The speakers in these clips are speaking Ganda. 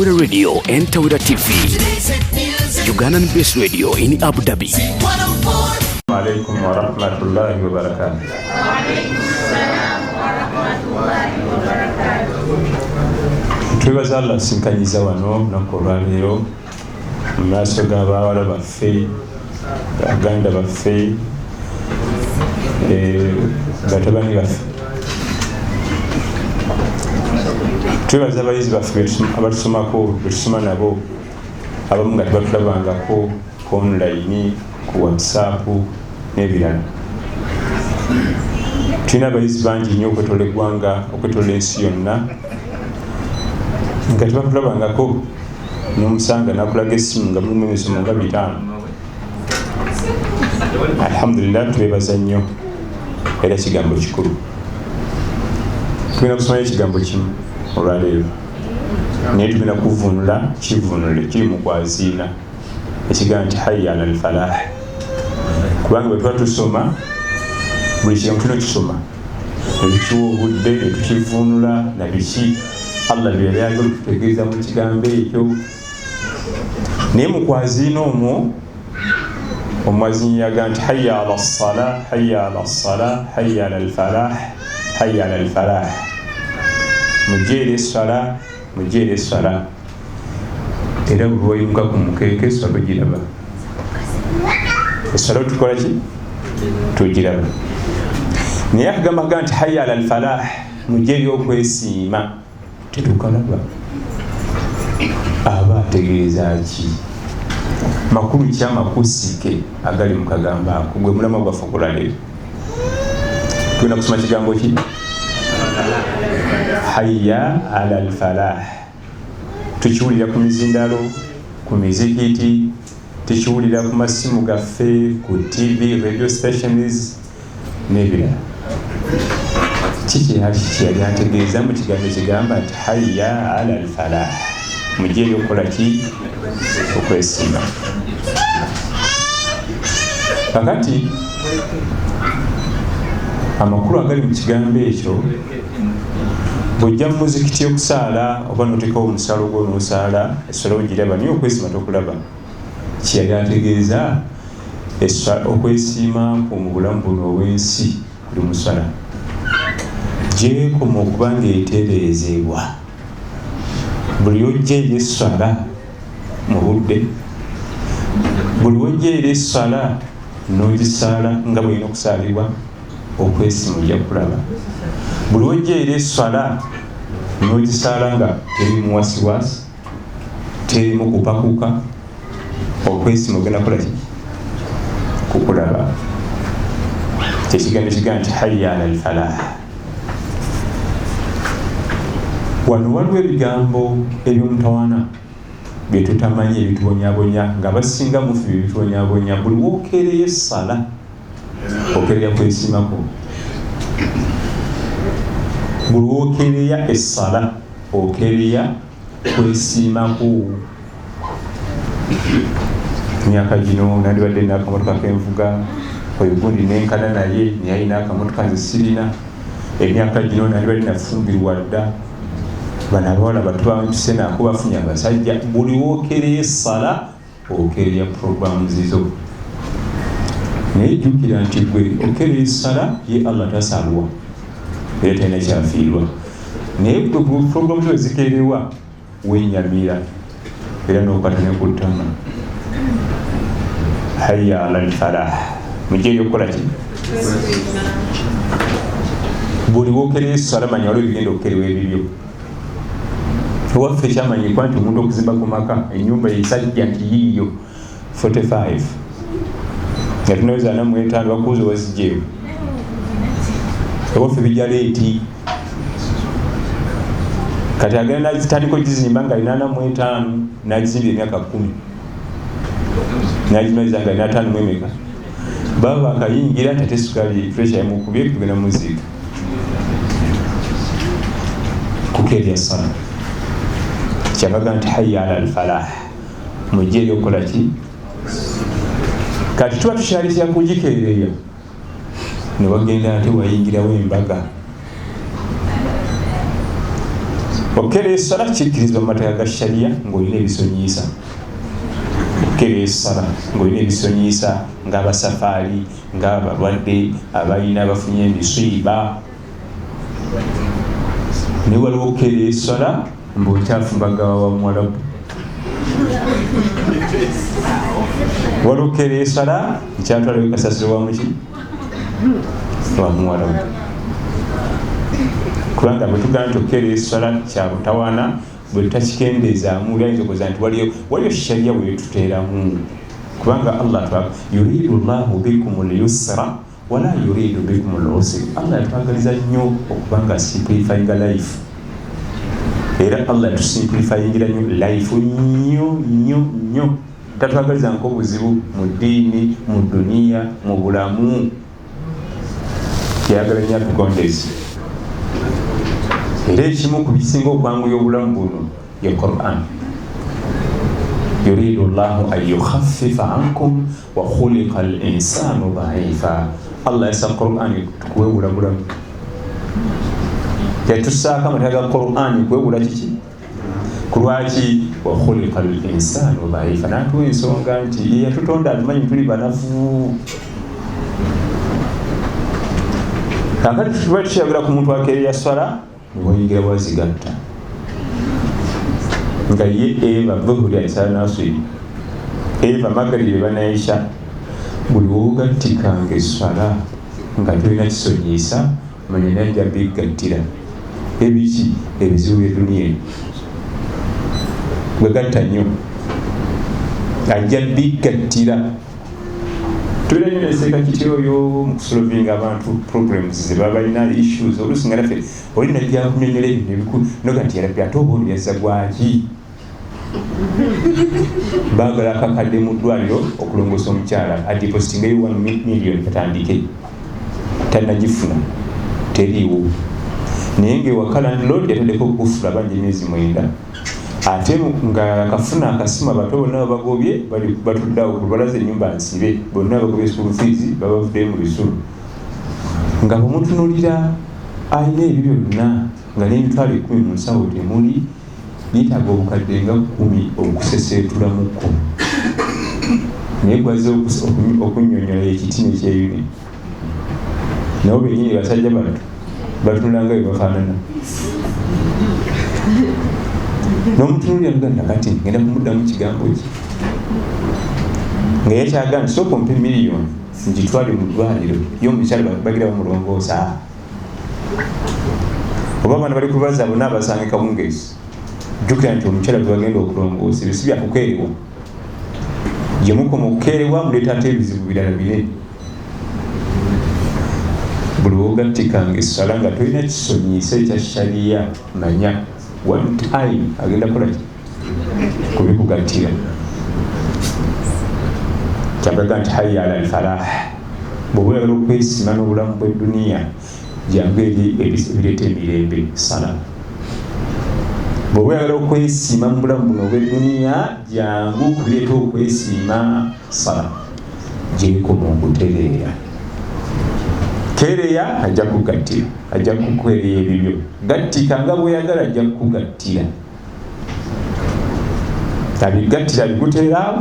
Tawera Radio and Tawera TV. Ugandan Best Radio in Abu Dhabi. Alaikum warahmatullahi wabarakatuh. Twebaza Allah sinkanyiza wano olunaku olwaleero mu maaso g'abawala baffe, baganda baffe, batabani baffe. Twebaza abayizi baffe abatusomako, betusoma nabo, abamu nga tebatulabangako ku online, ku WhatsApp n'ebirala. Tulina abayizi bangi nnyo okwetoola eggwanga, okwetoola ensi yonna, nga tebatulabangako, n'omusanga n'akulaga essimu nga mulimu emisomo nga 5. Alhamdulillah, twebaza nnyo, era kigambo kikulu. Tugenda kusomayo ekigambo kimu olwaleero, naye tugenda kuvunula kivunule kiri mu kwaziina ekigambo nti hayya ala alfalah, kubanga bwe tuba tusoma buli kigambo tulina okisoma netukiwa obudde netukivunula na biki Allah bye yali ayagala okututegeeza mu kigambo ekyo. Naye mu kwaziina omwo omwazinyi yaga nti hayya ala ssala, hayya ala ssala, hayya ala alfalah, hayya ala alfalah, mujje eri essala, mujje eri essala. Era bwe wayimuka ku mukeeka essala ogiraba, essala tukola ki? Tugiraba. Naye akagamba ga nti hayya ala alfalah, mujje eri okwesiima, tetukalaba. Aba ategeeza ki? Makulu ki amakusike agali mu kagambo ako? Gwe mulamwa gwaffe ogw'olwaleero. Tugenda kusoma kigambo ki? Hayya ala alfalah. Tukiwulira ku mizindalo, ku mizikiti, tukiwulira ku masimu gaffe, ku TV, radio stations n'ebirala. Kiki yali ategeeza mu kigambo ekigamba nti hayya ala alfalah, mujje eri okukola ki? Okwesiima. Kakati amakulu agali mu kigambo ekyo, bw'ojja mu muzikiti okusaala oba n'oteekawo omusaalo gwo n'osaala, esswala ogiraba, naye okwesiima tokulaba. Kye yali ategeeza, okwesiima kwo mu bulamu buno obw'ensi kuli mu sswala, gyekoma okuba ng'etereezebwa. Buli ojja eri esswala mu budde, buli wojja eri esswala n'ogisaala nga bw'erina okusaalibwa, okwesiima ojja kulaba. Buli wojja eri esswala n'ogisaala nga terimu wasiwasi, terimu kupakuka, okwesiima ogenda kukola ki? Kukulaba. Kyekigambo ekigamba nti hayya ala alfalah. Wano waliwo ebigambo eby'omutawaana bye tutamanyi, ebitubonyabonya, nga basinga mufi bye bitubonyabonya. Buli wookeereyo essala okeereya kwesiimako, buli wookeereya essala okeereya kwesiimako. Emyaka gino nandibadde n'akamotoka k'envuga, oyo gundi nenkana naye naye alina akamotoka nze sirina. Emyaka gino nandibadde nafumbirwa dda, bano abawala bato bampise nako bafunye abasajja. Buli wookeereya essala okeereya programu zizo. Naye jjukira nti gwe okeereya essala, ye Allah tasalwa era talina kyafiirwa. Naye gwe programu zo ezikeerewa wenyamira era n'okwata ne ku ttama. Hayya ala alfalah, mujje eri okukola ki? Buli wookereyo essala manya waliwo ebigenda okukerewa ebibyo. Ewaffe kyamanyikwa nti omuntu okuzimba ku maka ennyumba esajja nti yiiyo 45 nga tunaweza 45 bakuuza wazigyewo. Ewaffe bijja leeti. Kati agenda n'agitandika okugizimba nga alina 45, n'agizimbira emyaka 10, n'agimaliza nga alina 5 mu emeka. Baba akayingira nti ate sukaali pressure yamukubye, tugenda muziika. Kukeerya ssala kyabaga nti hayya ala alfalah, mujje eri okukola ki? Kati tuba tukyali kya kugikeereya, ne wagenda ate wayingirawo embaga. Okukera essala kikkirizibwa mu mateeka ga sharia ng'olina ebisonyiisa. Okukera essala ng'olina ebisonyiisa ng'abasafaali, ng'abalwadde, abalina abafunye emisiiba. Naye waliwo okukera essala mbu okyafumba gawa wa Muwarabu. Waliwo okukera essala nkyatwalayo kasasiro wa muki? Wa Muwarabu. Kubanga bwe tugamba nti okukera essala kya butawaana, bwe tutakikendezaamu ayinza okukoza nti waliyo sharia wetuteeramu. Kubanga Allah yuridu llahu bikum lyusra wala yuridu bikum lusra. Allah yatwagaliza nnyo okubanga simplifyinga life. Era Allah yatusimplifyingira nnyo life nnyo nnyo nnyo. Tatwagaliza nk'obuzibu mu ddiini, mu duniya, mu bulamu. Yayagala nnyo atugondeze. Era ekimu ku bisinga okwanguya obulamu buno ye Quran. Yuridu llahu an yukhaffifa ankum wa khuliqa al-insanu dhaifa. Allah yassa Quran tukuwewula bulamu. Yatusaako amateeka ga Quran kuwewula kiki? Kulwaki? Wa khuliqa al-insanu dhaifa. N'atuwa ensonga nti ye yatutonda atumanyi tuli banafu. Kaakati tuba tukyayogera ku muntu akeereya swala, niwayingira bwazigatta. Nga ye Eva dhuhuri alisala nasiri, Eva magaribi banaisha, buli wogattikanga esswala nga tolina kisonyiisa, manya najja bigattira ebiki ebizibu by'edduniya eno. Gwegatta nnyo ajja bigattira. Tubeera nnyo neseeka kiti oyo mu kusolvinga abantu problems ze baba balina, issues. Oluusi nga naffe oli najja kunyonyola ebintu ebikulu noga nti yarabbi ate oba ono yazza gwaki. Baagala akakadde mu ddwaliro okulongoosa omukyala, adepositingayo 1 million katandike, tannagifuna, teriiwo. Naye ng'ewaka landlord yataddeko okufula banja emyezi 9, ate nga akafuna akasimu abato bonna babagobye, batuddeawo ku lubalaza ennyumba nsibe, bonna bagobye school fees, babavuddeyo mu bisulo. Nga bwemutunuulira alina ebyo byonna nga n'emitwalo 10 mu nsawo temuli, yeetaaga obukadde nga 10 okuseseetulamukko. Naye gwazze okunnyonnyola ekiti n'ekyeyune. Nabo bennyini basajja bantu batunula nga bwe bafaanana. N'omutunuulira n'ogamba kati ngenda kumuddamu kigambo ki? Nga yeetaaga nti sooka ompe miliyoni ngitwale mu ddwaliro, ye omukyala bagira bamulongoosa. Oba abaana bali ku lubalaza bonna abasanga kawungeezi. Jjukira nti omukyala gwe bagenda okulongoosa ebyo si bya kukeerewa. Gye mukoma okukeerewa muleeta ate ebizibu birala binene. Buli w'ogattikanga esswala nga tolina kisonyiisa ekya sharia, manya one time agenda kukola ki? Kubikugattira. Kyagaga nti hayya ala al-falah. Bw'oba oyagala okwesiima n'obulamu bw'edduniya, jangu eri ebireeta emirembe, sala. Bw'oba oyagala okwesiima mu bulamu buno obw'edduniya, jangu ku bireeta okwesiima, sala. Gyekoma okutereera. Keereya ajja kugattira, ajja kukwereya ebibyo. Gattika nga bw'oyagala ajja kukugattira. Abigattira abikuteera awo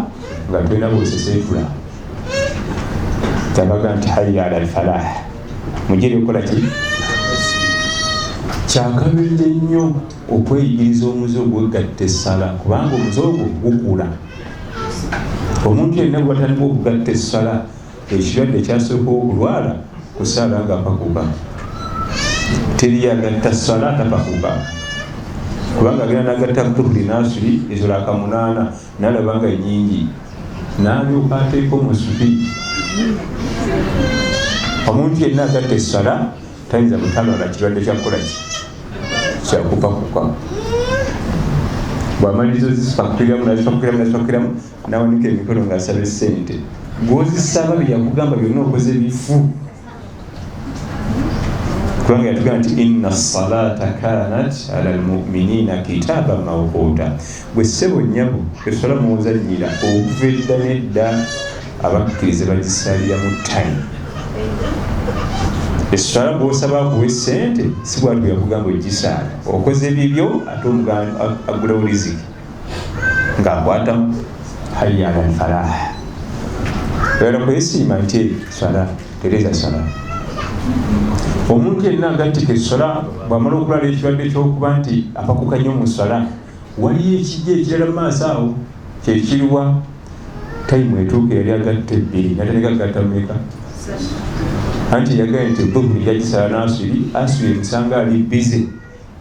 nga tolina bw'oseseetula. Kyabaga nti hayya ala al-falah. Mujje okukola ki? Kyakabenje nnyo okweyigiriza omuze ogw'okugatta essala, kubanga omuze ogwo gukula. Omuntu yenna bw'atandika okugatta essala, ekirwadde kyasooka okulwala kusaala ng'apakuka. Teri yagatta ssala tapakuka, kubanga agenda n'agatta dhuhuri n'asuri ezo raka 8 n'alaba nga nnyingi, n'alyoka ateeka omusubi. Omuntu yenna agatta essala tayinza butalwala kirwadde kya kukola ki? Kyakupakuka. Bw'amaliriza ozipakukiramu n'azipakukiramu n'azipakukiramu n'awanika emikono ng'asaba essente. Gw'ozisaba bye yakugamba byonna okoze bifu. Kubanga yatugamba nti inna salata kanat ala almu'minina kitaban mawquta. Gwe ssebo nnyabo esswala mw'ozannyira okuva edda n'edda abakkiriza bagisalira mu time. Esswala bw'osaba akuwa essente si bw'atyo yakugamba ogisaala, okoze ebibyo ate omugamba agulawo riziki ng'akwatamu hayya ala alfalah. Oyagala kwesiima nti swala tereza swala. Omuntu yenna agattika esswala bw'amala okulwala ekirwadde ky'okuba nti apakuka nnyo mu swala, waliyo ekijja ekirala mu maaso awo kyekiriwa tayimu etuuka eyali agatta ebbiri natandika agatta mmeka? Anti yagambye nti dhuhuri yagisala n'aswiri, aswiri emusanga ali bize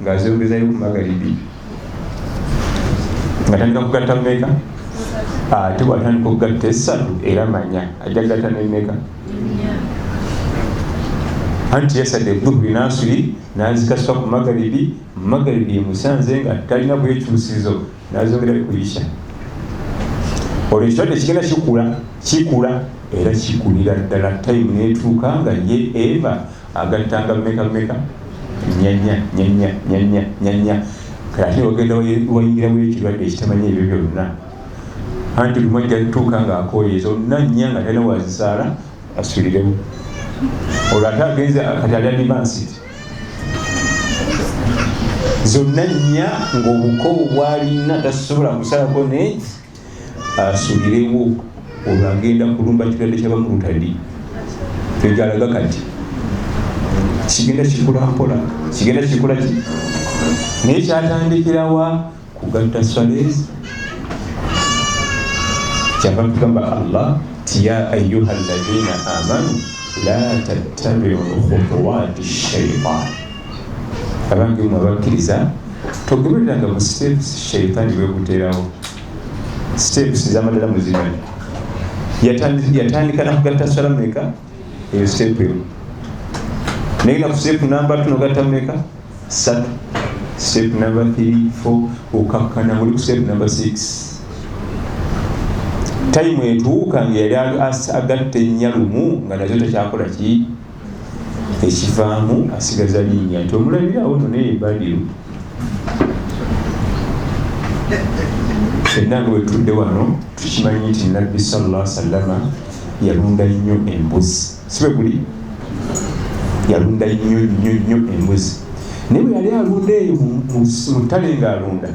ng'azongezayo ku magaribi ng'atandika kugatta mmeka? Ate bw'atandika okugatta essatu era manya ajja kugatta n'emmeka? Anti yasadde dhuhuri n'aswiri n'azikasuka ku magaribi, magaribi emusanze nga talina bwekyusizo n'azongerayo ku isha. Olwo ekirwadde kigenda kikula kikula era kikulira ddala, tayimu n'etuuka nga ye Eva agattanga mmeka mmeka? Nnya nnya nnya nnya nnya nnya nnya nnya. Kati ate wagenda wayingirawo ekirwadde ekitamanyi ebyo byonna. Anti lumu ajja kutuuka ng'akooye zonna nnya nga talina wazisaala asulirewo. Olwo ate agenze kati ali advanced zonna nnya ng'obukoowu bw'alina tasobola kusalako n'eki asulirewo. Olwo agenda kulumba kirwadde ky'abamulutadi kyegyalaga kati kigenda kikula mpola, kigenda kikula ki, naye kyatandikirawa kugatta swalezi. Kyava tugamba Allah ti ya ayuha alladhina amanu la tattabiu khutuwati shaitan. Abange mwe abakkiriza, togobereranga mu steps shaitani bwekuteerawo. Steps z'amadala muzimanyi. Yatandika nakugatta swala mmeka? Eyo step emu. Naye na ku step namba 2 nogatta mmeka? 3. Step number 3, 4, okakkana ng'oli ku step number 6. Tayimu etuuka nga yali agatta ennya lumu nga nazo takyakola ki, ekivaamu asigaza linnya nti omulabirawo nno naye ebadiru. Ffenna nga bwe tutudde wano tukimanyi nti Nabbi sallallahu alaihi wasallama yalunda nnyo embuzi, si bwe guli? Yalunda nnyo nnyo nnyo embuzi, naye bwe yali alunda eyo mu ttale ng'alunda,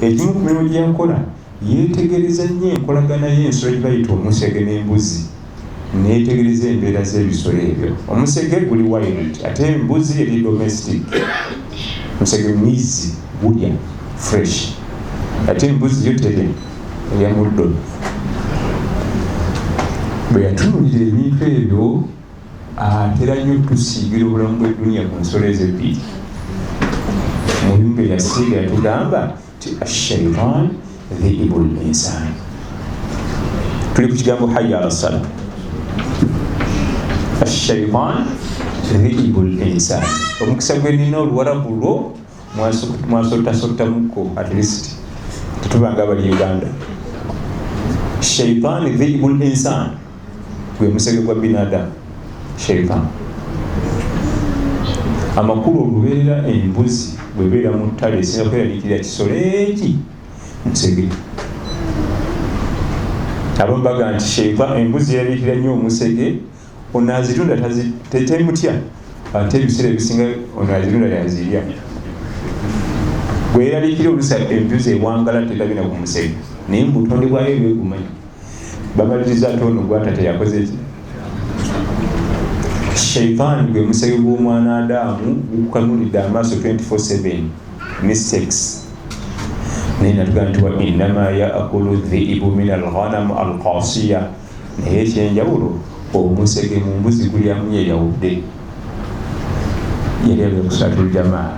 ekimu ku mirimu gye yakola yeetegereza nnyo enkolagana y'ensolo gye bayita omusege n'embuzi, neetegereza embeera z'ebisolo ebyo. Omusege guli wild ate embuzi eri domestic. Omusege mwizi, gulya fresh, ate embuzi yo terya, erya muddo. Bwe yatunulira ebintu ebyo, atera nnyo tusiigira obulamu bw'edduniya ku nsolo ezo ebbiri. Mu bimu bye yasiiga yatugamba nti ashaitan dhiibul insan. Tuli ku kigambo hayya ala sala. Ashaitan dhiibul insan. Omukisa gwe nina oluwarabu lwo mwasottasottamuko at least tetubanga abali Uganda. Shaitan dhiibul insan gwe musege gwa binadamu shaitan. Amakulu olubeerera embuzi bwebeera mu ttale esinga kweraliikirira kisolo eki musege. Abamu bagamba nti shaitan embuzi yeraliikirira nnyo omusege, ono azitunda temutya, ate ebiseera ebisinga ono azitunda yazirya. Bwe yeraliikirira oluusi embuzi ewangala tetabina ku musege, naye mu butonde bwayo beegumanyi bamaliriza ate ono gwata teyakoze ki. Shaitan gwe musege gw'omwana Adamu, gukukanulidde amaaso 24/7 mistakes. Naye natugamba nti wa innama yaakulu dhiibu min alghanam alqasiya. Naye ekyenjawulo omusege mu mbuzi gulyamu yeyawudde. Yali agenda kusalatul jamaa.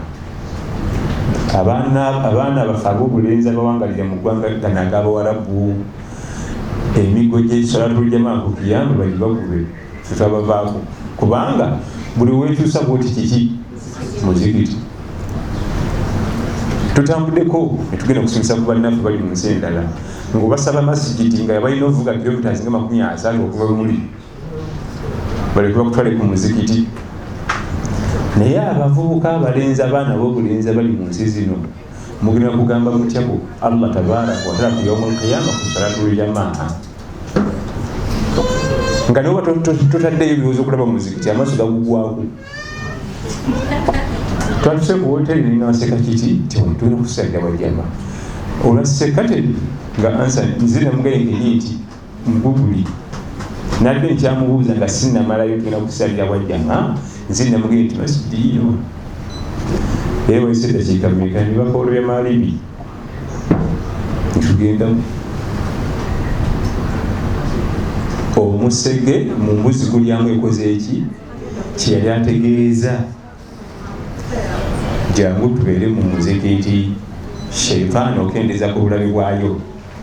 Abaana baffe ab'obulenzi abawangalira mu ggwanga gano ag'Abawarabu, emigo gy'esalatul jamaa ku kiyamba bagibakube, ffe twabavaako. Kubanga buli weekyusa bw'oti kiki muzikiti. Tutambuddeko ne tugenda okusomesa ku bannaffe bali mu nsi endala ng'obasaba masigiti nga balina ovuga kilometers nga 30 okuva we muli, baleke bakutwale ku muzikiti. Naye abavubuka abalenzi, abaana ab'obulenzi abali mu nsi zino, mugenda kugamba mutya ku Allah tabaraka wa taala ku yaumul qiyama ku salatul jamaa? Nga noba totaddeyo ebirowoozo okulaba muzikiti, amaaso gagugwako. Twatuse ku woteri nenaseka kiti tulina kusalira wajama olwaseka nga ansa nze namugaye nkenyi nti muguguli nadde nkyamubuuza nga sinnamalayo tugenda kusalira wajama, nze namugaye nti masidiyo era wayise eddakiika mmeka ne bakoolo bya maalibi ntugendamu. Omusege mu mbuzi gulyamu ekoze eki kyeyali ategeeza, jangu tubeere mu muzikiti, sheitaani okendeza ku bulabe bwayo.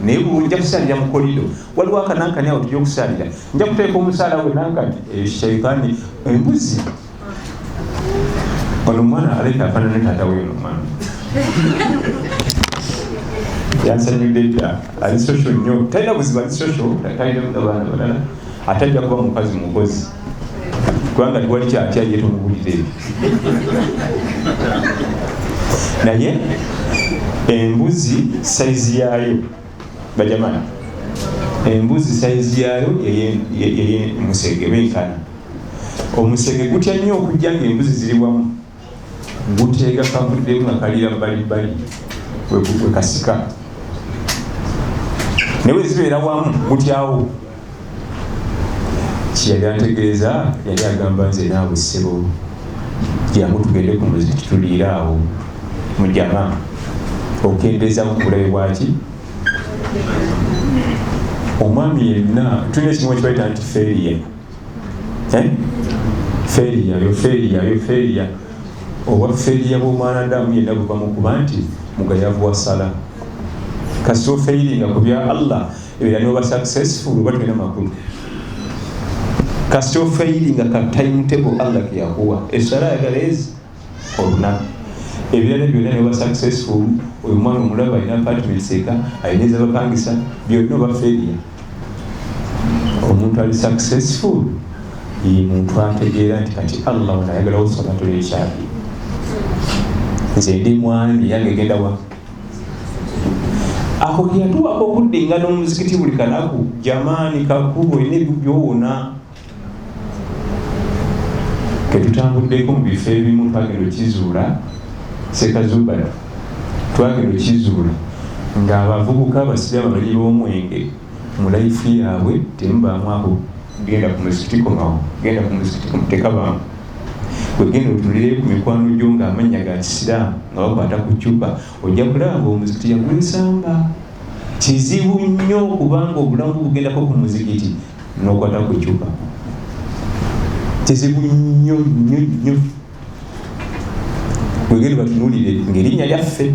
Naye nja kusalira mu kolido, waliwo akanankani awo tujja okusalira, nja kuteeka omusaala we nankani eyo sheitaani embuzi. Ono omwana aleka afaanana taata we. Ono omwana yansanyudde dda, ali social nnyo, talina buzibu, ali social, talina abaana balala, ate ajja kuba mukazi mukozi kubanga tewali kyatya ye tomubulira ebyo. Naye embuzi sayizi yaayo bajamani, embuzi sayizi yaayo eyemusege benkana. Omusege gutya nnyo okujja nga embuzi ziri wamu, guteega kavuddemu nga kalira bbalibbali wekasika, naye bwe zibeera wamu gutyawo. Kyeyali ategeeza, yali agamba nze naawe ssebo jangu tugende ku muzikiti tuliire awo mujama, okendeezamu ku bulabe bwaki. Omwami yenna tulina ekigambo kibayita nti failure, failure yo failure yo failure. Obwa failure bw'omwana Adamu yenna buva mu kuba nti mugayavu wa sala. Kasita ofairinga ku bya Allah ebira noba successful oba tulina makulu. Kasita ofairinga ka timetable Allah keyakuwa, esala ayagala ezi olunaku, ebirala byonna noba successful. Oyo omwana omulaba alina apartments eka, alina ezabapangisa, byonna oba failure. Omuntu ali successful ye muntu ategeera nti kati Allah ono ayagalawo salatu l'isha'i, nze ndi mwami yange genda wa ako keyatuwako okuddingana omuzikiti buli kanaku. Jamaani kakubo olina ebyo byowona. Ketutambuddeko mu bifo ebimu twagenda okizuula, Sekazubala twagenda okizuula ng'abavubuka abasiraamu abali b'omwenge mu laifu yaabwe temubaamu ako genda ku muzikiti komawo, genda ku muzikiti tekabaamu. Wegenda otunulire ku mikwano gyo ng'amannya ga kisiraamu nga bakwata ku ccupa, ojja kulaba ng'omuzikiti yagwesamba. Kizibu nnyo kubanga obulamu bugendako ku muzikiti n'okwata ku ccupa, kizibu nnyo nnyo nnyo. Wegenda batunulire ng'erinnya lyaffe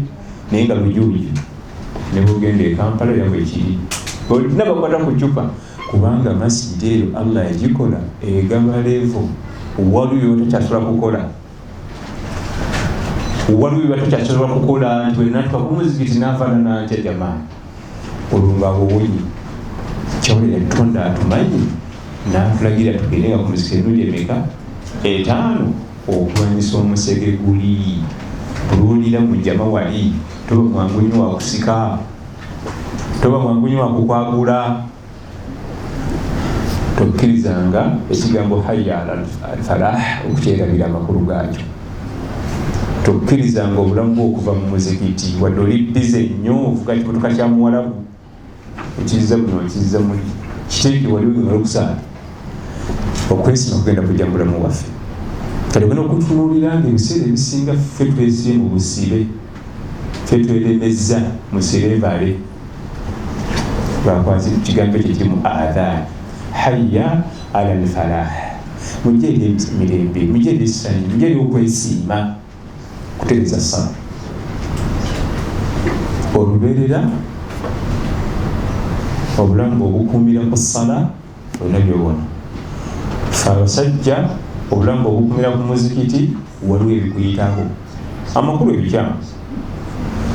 naye nga lujuuju, ne bwogenda e Kampala era bwekiri bonna bakwata ku ccupa, kubanga masijidi eyo Allah yagikola egaba levo. Waliwo by'otakyasobola kukola, waliwo byebatakyasobola kukola nti bwenatuka ku muzikiti nafaanana ntya jamaani, olwo nga bwowonye kyawulira Tonda atumanyi n'atulagira tugende nga ku muzikiti emirundi emeka 5 okulwanyisa omusege guli. Bulwolira mu jama wali toba mwangu nnyo wakusika, toba mwangu nnyo wakukwagula. Tokkirizanga ekigambo hayya ala alfalah okukyerabira amakulu gaakyo. Tokkirizanga obulamu bwo okuva mu muzikiti, wadde oli bize nnyo ovuga kimotoka kya muwalabu, okizza buno okizza muli, kiteeke wali ogenda okusaala. Okwesima kugenda kujja mu bulamu bwaffe. Kati ogenda okutunuulira nga ebiseera ebisinga ffe twesibye mu busibe, ffe tweremezza mu sirevale. Lwakwazi kigambo ekyo kiri mu adhan hayya ala alfalah, mujje eri emirembe, mujje eri essanyu, mujje eri okwesiima, kutereeza ssala olubeerera. Obulamu bw'obukuumira ku ssala olina byowona. Ffe abasajja obulamu bw'obukuumira ku muzikiti waliwo ebikuyitako amakulu ebikyamu,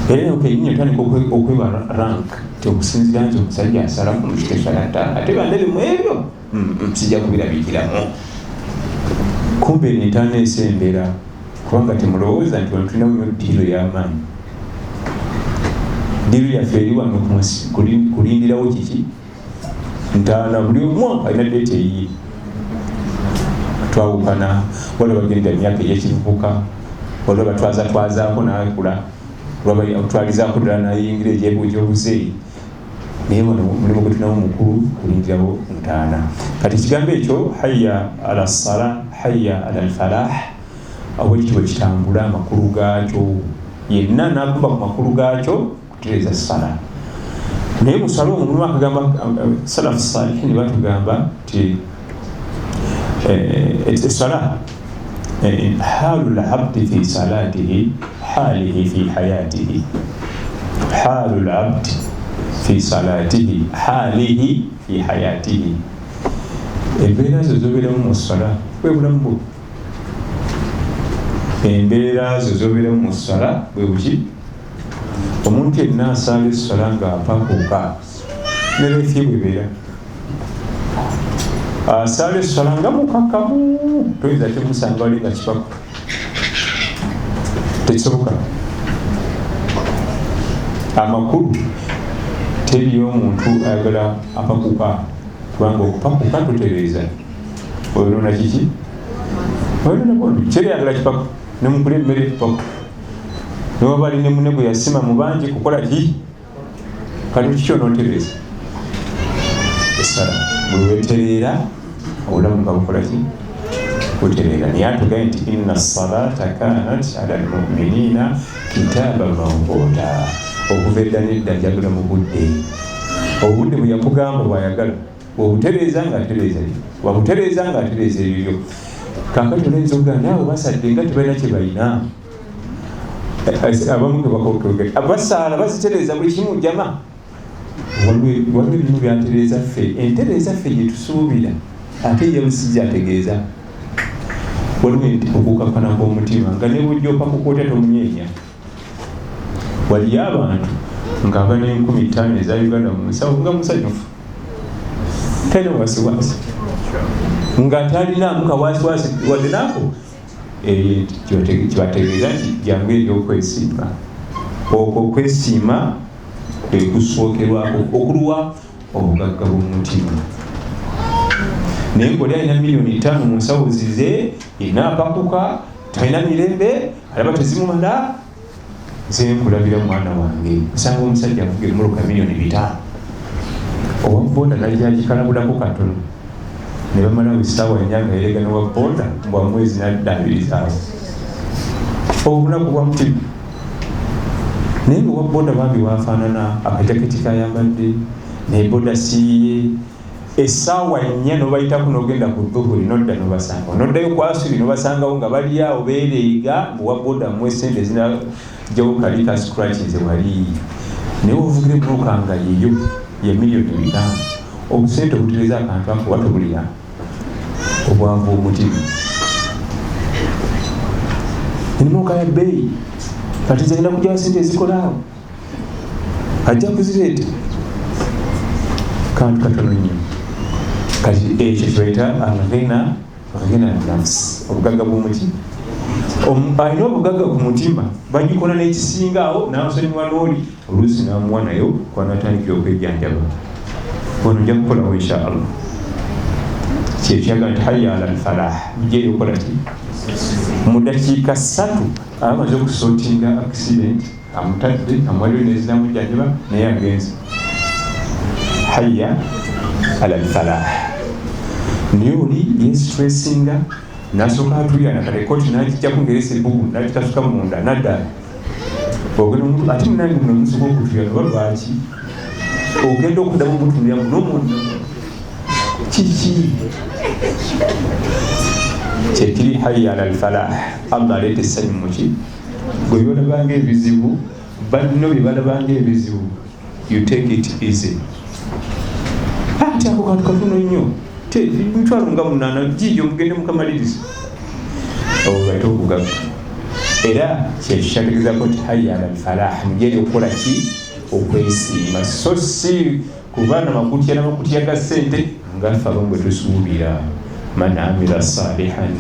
era kennyini otandika okwewa rank ti okusinzira nti omusajja asala ku muzikiti esala 5, ate bandabe mu ebyo sijja kubirabikiramu. Kumbe entaana esembera, kubanga temulowooza nti wano tulina nnyo ddiiro y'amaanyi. Ddiiro yaffe eri wano kulindirawo kiki? Ntaana buli omu alina date eyiye. Twawukana, waliwo bagenda emyaka egy'ekivubuka, waliwo batwazatwazaako n'akula, otwalizaako ddala n'ayingira egy'obuzeeyi. Naye wano mulimu gwe tulinamu mukulu kulindirawo ntaana. Kati ekigambo ekyo hayya ala ssala, hayya ala alfalah, awo ekitibwa kitambula amakulu gaakyo yenna n'agumba ku makulu gaakyo kutereeza ssala. Naye mu ssala omwo mulimu akagamba salafu salihin batugamba nti essala halu labdi fi salatihi halihi fi hayatihi, halu labdi fi salatihi halihi fi hayatihi. Embeera zo zobeeramu mu ssala bwe bulamu bwo. Embeera zo zobeeramu mu ssala bwe buki. Omuntu yenna asaala essala ng'apakuka ne leefi bwebeera asaala essala nga mukakamu, toyinza temusanga wali nga kipaku, tekisoboka. Amakulu teriyo omuntu ayagala apakuka, kubanga okupakuka tutereeza oyonoona kiki, oyonoona bondi. Teri ayagala kipaku, nemukula emmere kipaku, newaba ali ne munne gwe yasima mu bangi kukola ki, kati kiki onootereeza essala. Bwe weetereera obulamu nga bukola ki, butereera. Naye atugaye nti inna salata kanat ala almuminina kitaba mawquta. Okuva edda nedda njagala mu budde, obudde bwe yakugamba bwayagala obutereeza nga atereeza, wabutereeza nga atereeza ebibyo. Kaakati olayinza okugamba naawe basadde nga tebalina kye balina, abamu basaala bazitereeza buli kimu jama. Waliwo ebimu byatereeza ffe, entereeza ffe gye tusuubira ate ye musijja ategeeza. Waliwo okukakkana kw'omutima nga ne bujja opakuka otya tomunyeenya. Waliyo abantu ng'aba n'enkumi ttaano eza Uganda mu nsawo nga musanyufu, talina wasiwasi, nga talinaamu kawasiwasi wadde naako. Kibategeeza nti jangu eri okwesiima. Okwo okwesiima kwe kusookerwako okuluwa obugagga bw'omutima. Naye ng'oli alina 5,000,000 mu nsawo zize, yenna apakuka, talina mirembe, alaba tezimumala. Nze nkulabira mwana wange, osanga omusajja avuga emmotoka 5,000,000, owa boda najja agikalabulako katono, ne bamalawo essaawa nnya nga yeerega n'owa boda mbwa mwezi n'addaabiriza awo. Obunaku bwa mutima. Naye nga owa boda bambi wafaanana akajaketi kayambadde ne boda siiye, essaawa nnya n'obayitako n'ogenda ku dhuhuri n'odda n'obasangawo, n'oddayo ku asiri n'obasangawo nga bali awo beereega mbu owa boda muwe ssente zinajjawo kali ka scratch nze wali. Naye ovugira emmotoka nga yeyo ya 5,000,000, obusente obutereeza akantu ako watubulira obwavu omutima. Emmotoka ya bbeeyi kati zirina kujjawo ssente ezikola awo, ajja kuzireeta kantu katono nnyo. Kati ekyo kibayita alghina, ghina nafsi, obugagga bw'omutima. Alina obugagga ku mutima, bagikola n'ekisinga awo n'asonyiwa n'oli, oluusi n'amuwa nayo kwanatandikira okwejjanjaba. Ono nja kukolawo insha Allah. Kyekyaga nti hayya ala alfalah, mujja eri okukola ki mu dakiika 3 amaze okusootinga accident, amutadde amuwaliwo nezinamujjanjaba naye agenze. Hayya ala alfalah. Naye oli yestressinga nasooka atuyana kale kooti n'agijjako ng'eresa ebbugu n'agitasuka munda nadda. Ogenda omuntu ate munange muno musobola okutuyana oba lwaki ogenda okuddamu omutunulira n'omuntu kiki kyekiri hayya ala alfalah. Allah aleeta essanyu muki gwe byolabanga ebizibu, banno bye balabanga ebizibu, you take it easy. Ate ako kantu katono nnyo, mitwalo nga 8 giijo mugende mukamaliriza. Obwo baita okugagga. Era kyekyo kyategezaako nti hayya ala alfalah, mujja eri okukola ki, okwesiima, so si kuba na makutya n'amakutya ga ssente nga ffe abamu bwe tusuubira. Man amila salihan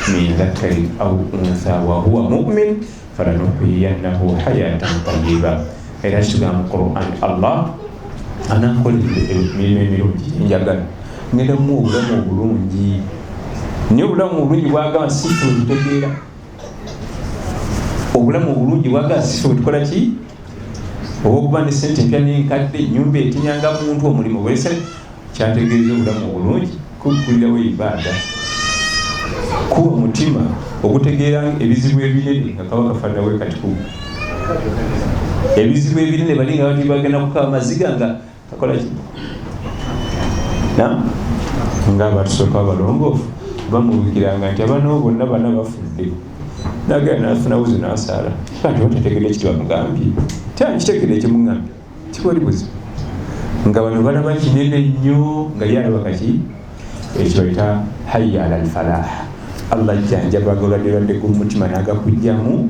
min dhakarin au untha wa huwa mu'min falanuhyiyannahu hayatan tayyiba. Era kitugamba mu Quran Allah Anankola emirimu emirungi njagala ngenda muwa obulamu obulungi, naye obulamu obulungi bwagamba si ffe wetutegeera. Obulamu obulungi bwagamba si ffe wetukola ki, oba okuba ne sente empya n'enkadde, ennyumba etinyanga muntu, omulimu bwese. Kyategeeza obulamu obulungi kugulirawo ibaada, kuwa mutima ogutegeera ebizibu ebinene nga kaba kafaanawe kati ku ebizibu ebinene bali nga bati bagenda kukaba maziga nga kakola ki na nga abatusooka abalongoofu bamubikiranga nti abanawo bonna bana bafudde, nagenda nafuna wuzu nasaala kanti batategedde ekiti bamugambye kyakitegedde ekimugambye kiwali buzibu nga bano balaba kinene nnyo nga ye alaba kaki ekyo bayita hayya ala alfalah. Allah jjanjaba agolwadde ku mutima n'agakugjamu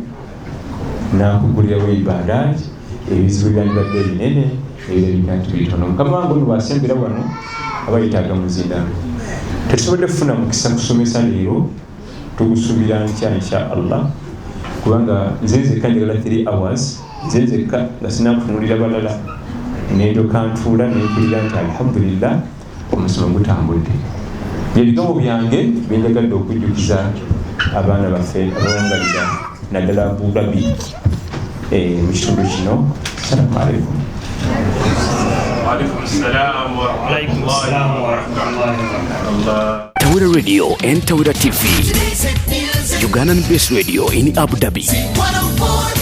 n'akugulirawo ibaadaati, ebizibu byandibadde ebinene ebirabika nti bitono. Mukama wange ono bwasembera wano aba yetaaga muzindaalo. Tetusobodde kufuna mukisa kusomesa leero, tugusuubira nkya insha Allah, kubanga nze nzekka njagala 3 hours nze nzekka nga sinakutunulira balala, nendoka ntuula nempulira nti alhamdulillah omusomo gutambudde. Ebigambo byange byenjagadde okujjukiza abaana baffe abawangalira naddala Abu Dhabi mu kitundu kino. Assalamu alaikum. Waalaikum salam wa rahmatullahi wa barakatuh. Tawera Radio and Tawera TV, Ugandan Best Radio in Abu Dhabi. 104.